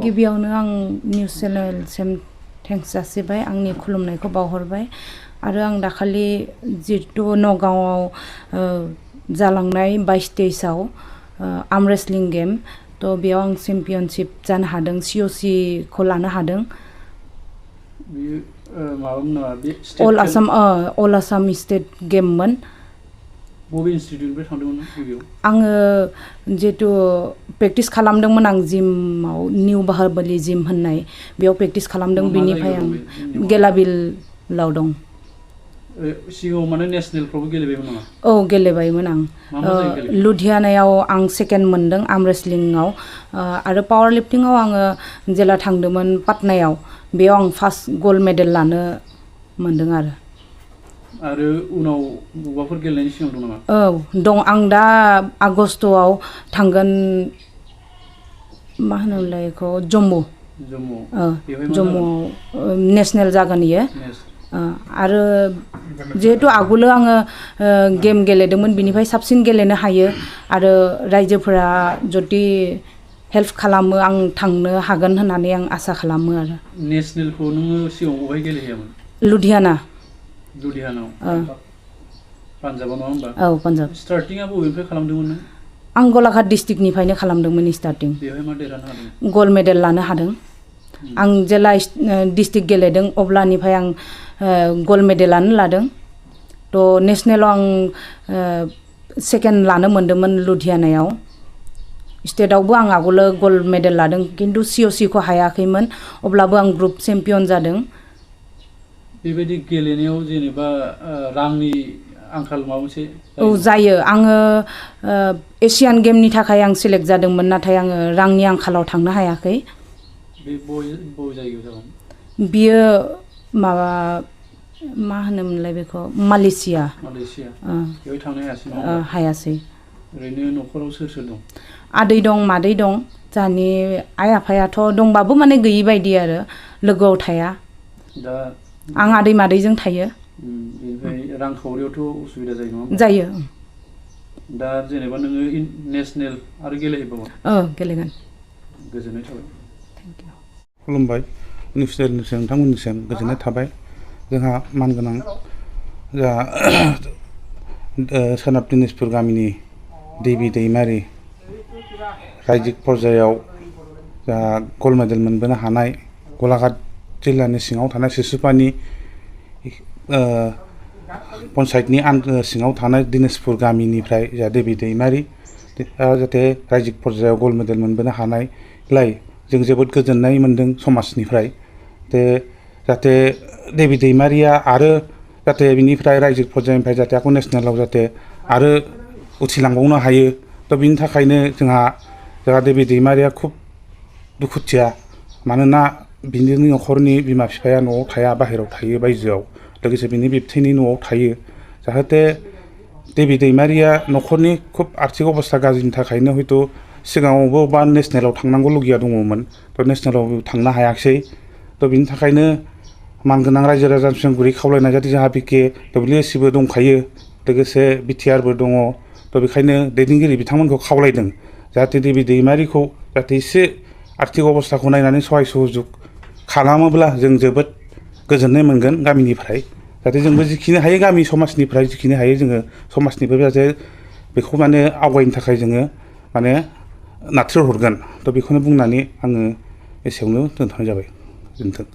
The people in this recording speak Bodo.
गिबियावनो आं निउस चेनेलसिम थेंक्स जासिबाय आंनि खुलुमनायखौ बावहरबाय आरो आं दाखालि जितु नगावआव जालांनाय 22-23आव आर्म रेसलिं गेम तो बेयाव आं चेम्पियनशिप जानो हादों COC खौ लानो हादों अल आसाम स्टेट गेममोन बबे इनस्टिट्यूटनिफ्राय थांदोंमोन गिबियाव आङो जितु प्रेक्टिस खालामदोंमोन आं जिमाव निउ बाहारबलि जिम होननाय बेयाव प्रेक्टिस खालामदों बिनिफ्राय आं गेलाबिलाव दं सिगाङाव माने नेशनेलफ्रावबो गेलेबायमोन नामा औ गेलेबायमोन आं लुधियानायाव आं सेकेन्ड मोनदों आर्म रेसलिंआव आरो पावार लिफ्टिंआव आङो जेला थांदोंमोन पाटनायाव बेयाव आं फार्स्ट गल्ड मेडेल लानो मोनदों आरो उनाव बबाफोर गेलेनायनि सिगां दं नामा औ दं आं दा आगस्टआव थांगोन मा होनोमोनलाय बेखौ जम्मुआव नेशनेल जागोन इयो आरो जिहेतु आगोलो आङो गेम गेलेदोंमोन बिनिफ्राय साबसिन गेलेनो हायो आरो रायजोफोरा जुदि हेल्प खालामो आं थांनो हागोन होननानै आं आसा खालामो आरो नेशनेलखौ नोङो सिगाङाव बबेहाय गेलेहैयामोन लुधियानाव पान्जाबाव नङा होमबा औ पान्जाब स्टार्टिंआ बबेनिफ्राय खालामदोंमोन नों आं गलाघाट डिस्ट्रिक्टनिफ्रायनो खालामदोंमोन स्टार्टिं बेवहाय मा देरहानो हादों गल्ड मेडेल लानो हादों आं जेला डिस्ट्रिक्ट गेलेदों अब्लानिफ्राय आं गल्ड मेडेलानो लादों तो नेशनेलाव आं सेकेन्ड लानो मोन्दोंमोन लुधियानायाव स्टेटआवबो आं आगोलो गल्ड मेडेल लादों खिन्थु COC खौ हायाखैमोन अब्लाबो आं ग्रुप चेम्पियन जादों बेबायदि गेलेनायाव जेनेबा रांनि आंखाल माबा मोनसे औ जायो आङो एशियान गेमनि थाखाय आं सिलेक्ट जादोंमोन नाथाय आङो रांनि आंखालाव थांनो हायाखै बे बबे जायगायाव जागोन बियो माबा मा होनोमोनलाय बेखौ मालेसिया बेवहाय थांनो हायासै ओरैनो न'खराव सोर सोर दं आदै दं मादै दं जोंहानि आइ आफायाथ' दंबाबो माने गैयि बायदि आरो लोगोआव थाया दा आं आदै मादैजों थायो बेनिफ्राय रांखावरियावथ' उसुबिदा जायो नङा जायो दा जेनेबा नोङो नेशनेल आरो गेलेहैबावगोन गेलेगोन गोजोननाय थाबाय थेंक इउ खुलुमबाय निउस चेनेलनिसिम नोंथांमोननिसिम गोजोननाय थाबाय जोंहा मानगोनां जोंहा सोनाब दिनाजपुर गामिनि देबि दैमारि रायजिक पर्यायाव जोंहा गल्ड मेडेल मोनबोनो हानाय गलाघाट जिल्लानि सिङाव थानाय सिसुपानि पन्सायतनि सिङाव थानाय दिनाजपुर गामिनिफ्राय जोंहा देबि दैमारि जाहाथे रायजिक पर्यायाव गल्ड मेडेल मोनबोनो हानायलाय जों जोबोद गोजोननाय मोन्दों समाजनिफ्राय जाहाथे देबि दैमारिया आरो जाहाथे बिनिफ्राय रायजिक पर्यायनिफ्राय जाहाथे आखौ नेशनेलाव जाहाथे आरो उथ्रिलांबावनो हायो थ' बिनि थाखायनो जोंहा देबि दैमारिया खुब दुखुथिया मानोना बिनि न'खरनि बिमा बिफाया न'आव थाया बाहेरायाव थायो बायजोआव लोगोसे बिनि बिबथैनि न'आव थायो जाहाथे देबि दैमारिया न'खरनि खुब आर्थिक अबस्था गाज्रिनि थाखायनो हयथ' सिगाङावबो बा नेशनेलाव थांनांगौ लुगैया दङमोन थ' नेशनेलाव थांनो हायाखिसै थ' बिनि थाखायनो मानगोनां रायजो राजानिसिम गुरै खावलायनाय जाहाथे जोंहा बिके WSCबो दंखायो लोगोसे BTRबो दङ थ' बेखायनो दैदेनगिरि बिथांमोनखौ खावलायदों जाहाथे देबि दैमारिखौ जाहाथे एसे आर्थिक अबस्थाखौ नायनानै सहाय सहजुग खालामोब्ला जों जोबोद गोजोननाय मोनगोन गामिनिफ्राय जाहाथे जोंबो जिखिनि हायो गामि समाजनिफ्राय जिखिनि हायो जोङो समाजनिफ्राय जाहाथे बेखौ माने आवगायनो थाखाय जोङो माने नाथ्रोहरगोन थ' बेखौनो बुंनानै आङो एसेयावनो दोनथ'नाय जाबाय गोजोन्थों